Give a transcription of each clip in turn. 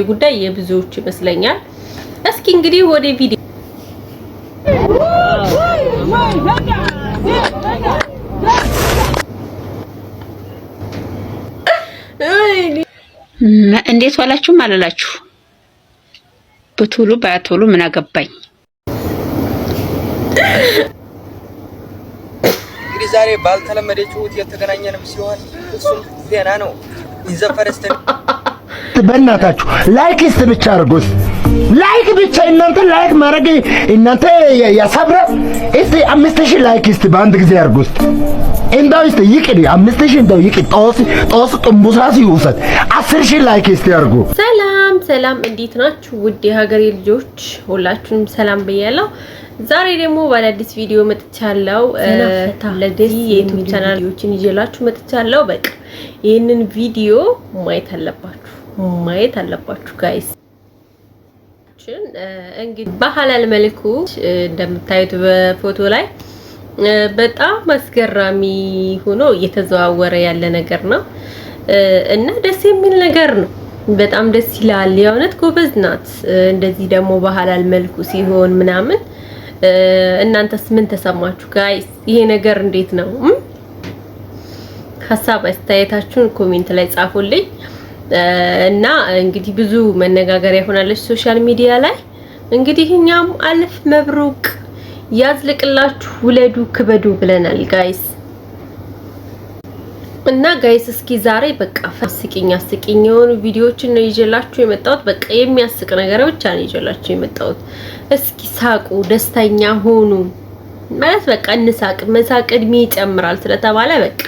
ጉዳይ የብዙዎች ይመስለኛል። እስኪ እንግዲህ ወደ ቪዲዮ። እንዴት ዋላችሁም አላላችሁ፣ ብትውሉ ባትውሉ ምን አገባኝ። እንግዲህ ዛሬ ባልተለመደ ጭውውት የተገናኘንም ሲሆን እሱም ዜና ነው። In the first በእናታችሁ like እስቲ ብቻ አድርጉት። Like ብቻ፣ እናንተ like ማድረግ እናንተ ያሳብራል። እስቲ 5,000 like እስቲ በአንድ ጊዜ አድርጉት። እንደው እስቲ ይቅር፣ 5,000 እንደው ይቅር፣ ጦስ ጦስ ጥንቡሳስ ይውሰድ። 10,000 like እስቲ አድርጉ። ሰላም ሰላም፣ እንዴት ናችሁ? ውድ የሀገሬ ልጆች ሁላችሁንም ሰላም ብያለሁ። ዛሬ ደግሞ በአዳዲስ ቪዲዮ መጥቻለሁ። ለዚህ የ YouTube channel ዎችን ይዤላችሁ መጥቻለሁ። በቃ ይህንን ቪዲዮ ማየት አለባችሁ፣ ማየት አለባችሁ guys። እንግዲህ በሐላል መልኩ እንደምታዩት በፎቶ ላይ በጣም አስገራሚ ሆኖ እየተዘዋወረ ያለ ነገር ነው እና ደስ የሚል ነገር ነው። በጣም ደስ ይላል። የእውነት ጎበዝ ናት። እንደዚህ ደግሞ በሐላል መልኩ ሲሆን ምናምን እናንተስ ምን ተሰማችሁ guys? ይሄ ነገር እንዴት ነው? ሀሳብ አስተያየታችሁን comment ላይ ጻፉልኝ። እና እንግዲህ ብዙ መነጋገሪያ ሆናለች social media ላይ። እንግዲህ እኛም ألف مبروك ያዝልቅላችሁ፣ ውለዱ፣ ክበዱ ብለናል guys። እና guys እስኪ ዛሬ በቃ አስቂኝ አስቂኝ የሆኑ ቪዲዮዎችን ነው ይዤላችሁ የመጣሁት። በቃ የሚያስቅ ነገር ብቻ ነው ይዤላችሁ የመጣሁት። እስኪ ሳቁ፣ ደስተኛ ሆኑ። ማለት በቃ እንሳቅ፣ መሳቅ እድሜ ይጨምራል ስለተባለ በቃ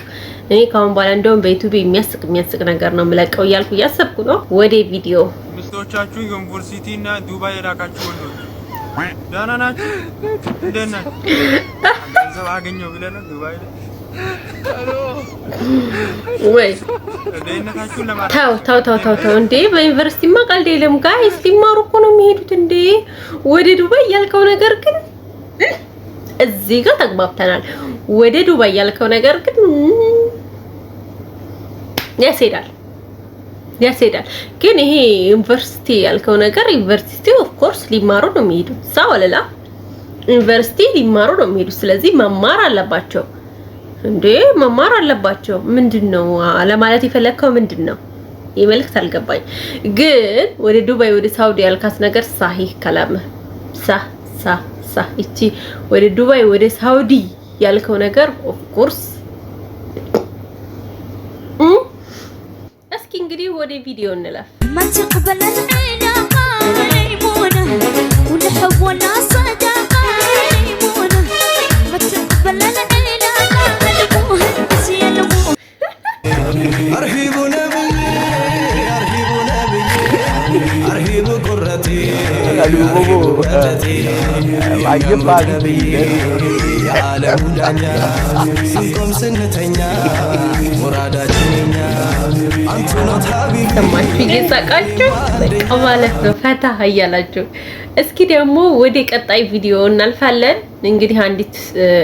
እኔ ካሁን በኋላ እንደውም በ YouTube የሚያስቅ የሚያስቅ ነገር ነው የምለቀው እያልኩ እያሰብኩ ነው። ወደ ቪዲዮ። ሚስቶቻችሁ ዩኒቨርሲቲ እና ዱባይ የላካችሁ ወንዶች ደህና ናችሁ? እንዴት ናችሁ? ገንዘብ አገኘው ብለህ ነው ዱባይ ላይ ወይ ደህንነታችሁን ተው ተው ተው ተው ተው እንዴ! በዩኒቨርሲቲማ ቀልድ የለም guys፣ ሊማሩ እኮ ነው የሚሄዱት እንዴ! ወደ ዱባይ ያልከው ነገር ግን እዚህ ጋር ተግባብተናል። ወደ ዱባይ ያልከው ነገር ግን ያስሄዳል ያስሄዳል። ግን ይሄ ዩኒቨርሲቲ ያልከው ነገር ዩኒቨርሲቲ of course ሊማሩ ነው የሚሄዱት። ሳ ወለላ ዩኒቨርሲቲ ሊማሩ ነው የሚሄዱት። ስለዚህ መማር አለባቸው እንዴ፣ መማር አለባቸው። ምንድን ነው ለማለት የፈለግከው ምንድን ነው? ይህ መልእክት አልገባኝ። ግን ወደ ዱባይ ወደ ሳውዲ ያልካት ነገር صحيح كلام ሳ ሳ ሳ እቺ ወደ ዱባይ ወደ ሳውዲ ያልከው ነገር of course። እስኪ እንግዲህ ወደ ቪዲዮ እንለፍ። ما تقبل العلاقة ليمونة ونحب ولا صداقة ليمونة ما تقبل العلاقة المهندس يا المهندس. أرحب نبي، أرحب نبي، أرحب قرتي، أرحب وجهتي، نبي የዓለሙ ዳኛ፣ ስንቆም ስንተኛ ሙራዳችን እኛ አንቱ ኖት حبيبي። ሰማችሁ፣ እየሳቃችሁ በቃ ማለት ነው፣ ፈታ እያላችሁ። እስኪ ደግሞ ወደ ቀጣይ ቪዲዮ እናልፋለን። እንግዲህ አንዲት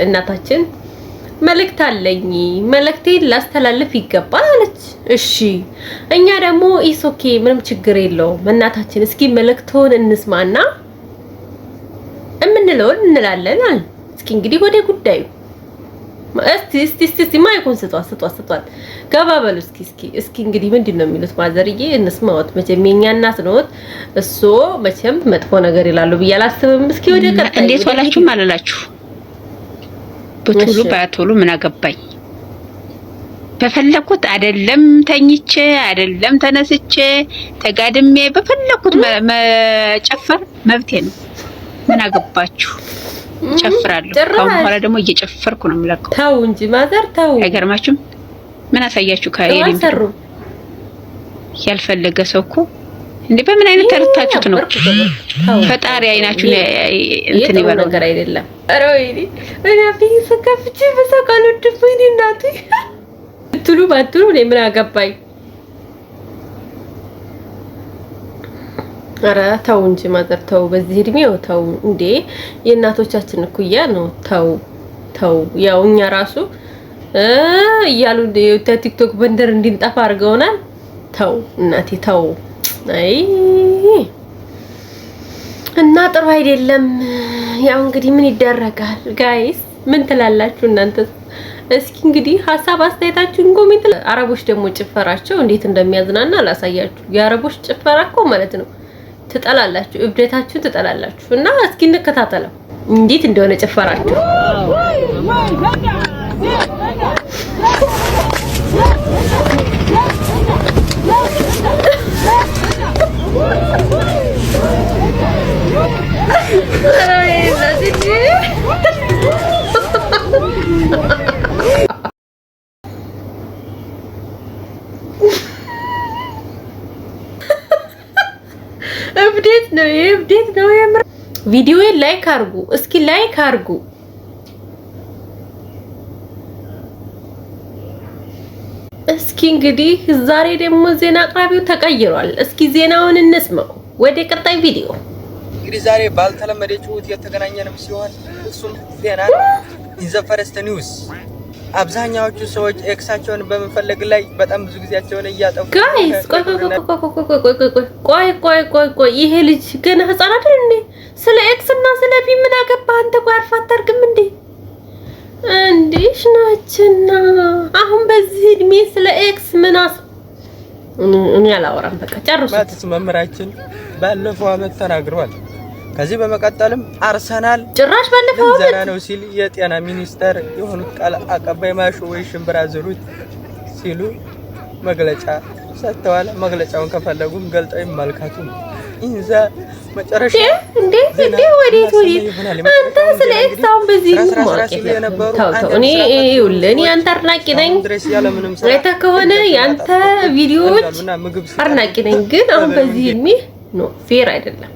እናታችን መልእክት አለኝ፣ መልእክቴን ላስተላልፍ ይገባል አለች። እሺ እኛ ደግሞ it's okay፣ ምንም ችግር የለውም እናታችን፣ እስኪ መልእክቶን እንስማና የምንለውን እንላለን አለ። እስኪ እንግዲህ ወደ ጉዳዩ። እስቲ እስቲ እስቲ እስቲ mic ኡን ስጧት ስጧት ስጧት፣ ገባ በሉ። እስኪ እስኪ እስኪ እንግዲህ ምንድን ነው የሚሉት ማዘርዬ፣ እንስማዎት። መቼም የኛ እናት ነዎት፣ እሶ መቼም መጥፎ ነገር ይላሉ ብዬ አላስብም። እስኪ ወደ ቀጣይ። እንዴት ዋላችሁም አላላችሁ፣ ብትውሉ ባትውሉ ምን አገባኝ። በፈለኩት አይደለም ተኝቼ አይደለም ተነስቼ ተጋድሜ በፈለኩት መጨፈር መብቴ ነው። ምን አገባችሁ? ጨፍራለሁ። ጭራሽ። ካሁን በኋላ ደግሞ እየጨፈርኩ ነው የምለቀው። ተው እንጂ mother ተው። አይገርማችሁም? ምን አሳያችሁ? ጥሩ ከየኔ አልሰሩም። ያልፈለገ ሰው እኮ እንዴ በምን አይነት ተረታችሁት ነው? ነበርኩ ገበር። ተው። ፈጣሪ አይናችሁን ይሄ እንትን ጥሩ ይበለው። ነገር አይደለም። ኧረ ወይኔ፣ እኔ አፌን ከፍቼ መሳቅ አልወድም። ወይኔ እናቴ፣ ብትሉ ባትሉ እኔ ምን አገባኝ? ኧረ ተው እንጂ mother ተው፣ በዚህ እድሜው ተው እንዴ! የእናቶቻችን እኩያ ነው። ተው ተው። ያው እኛ ራሱ እያሉ TikTok መንደር እንድንጠፋ አድርገውናል። ተው እናቴ ተው። አይ እና ጥሩ አይደለም። ያው እንግዲህ ምን ይደረጋል guys፣ ምን ትላላችሁ እናንተ? እስኪ እንግዲህ ሀሳብ አስተያየታችሁን comment። አረቦች ደግሞ ጭፈራቸው እንዴት እንደሚያዝናና አላሳያችሁ። የአረቦች ጭፈራ እኮ ማለት ነው ትጠላላችሁ፣ እብደታችሁን ትጠላላችሁ። እና እስኪ እንከታተለው እንዴት እንደሆነ ጭፈራችሁ። እብደት ነው ይሄ፣ እብደት ነው የምር። ቪዲዮ like አድርጉ እስኪ like አድርጉ። እስኪ እንግዲህ ዛሬ ደግሞ ዜና አቅራቢው ተቀይሯል። እስኪ ዜናውን እንስማው። ወደ ቀጣይ ቪዲዮ። እንግዲህ ዛሬ ባልተለመደ ጭውውት የተገናኘንም ሲሆን እሱም ዜና ነው። In the first news አብዛኛዎቹ ሰዎች ex ኣቸውን በመፈለግ ላይ በጣም ብዙ ጊዜያቸውን እያጠፉ Guys፣ ቆይ ቆይ ቆይ ቆይ ቆይ ቆይ ቆይ ቆይ ቆይ ቆይ ቆይ፣ ይሄ ልጅ ገና ህፃን አይደል እንዴ? ስለ X እና ስለ B ምን አገባህ አንተ? ቆይ አርፈህ አታርግም እንዴ? እንዴሽ ናችና አሁን በዚህ እድሜ ስለ ex ምን እኔ አላወራም። በቃ ጨርሱ። Maths መምህራችን ባለፈው አመት ተናግረዋል። ከዚህ በመቀጠልም አርሰናል ጭራሽ ባለፈው ልንዘራ አመት ነው ሲል የጤና ሚኒስቴር የሆኑት ቃል አቀባይ ማሾ ወይ ሽምብራ ዝሩት ሲሉ መግለጫ ሰጥተዋል። መግለጫውን ከፈለጉም ገልጠው ይመልከቱ። In the መጨረሻ እንዴ እንዴ፣ ወዴት ወዴት? አንተ ስለ ex አሁን በዚህ ስራ ስራ ስራ ማወቅ ሲሉ የለብህም። የነበሩ ተው ተው። አንዳንድ እኔ ስራ ፈት ይኸውልህ፣ እኔ ሰዎች ያንተ አድናቂ ነኝ። እስካሁን ድረስ ያለምንም ስራ አይተህ ከሆነ እጃቸውን ያንተ አጣጥፈው ቪዲዮዎች እንዳሉና ምግብ ሲጠጡ አድናቂ ነኝ፣ ግን አሁን በበሉ በዚህ እድሜ no fair አይደለም።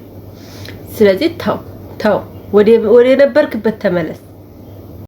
ስለዚህ ተው ተው፣ ወደ ነበርክበት ተመለስ።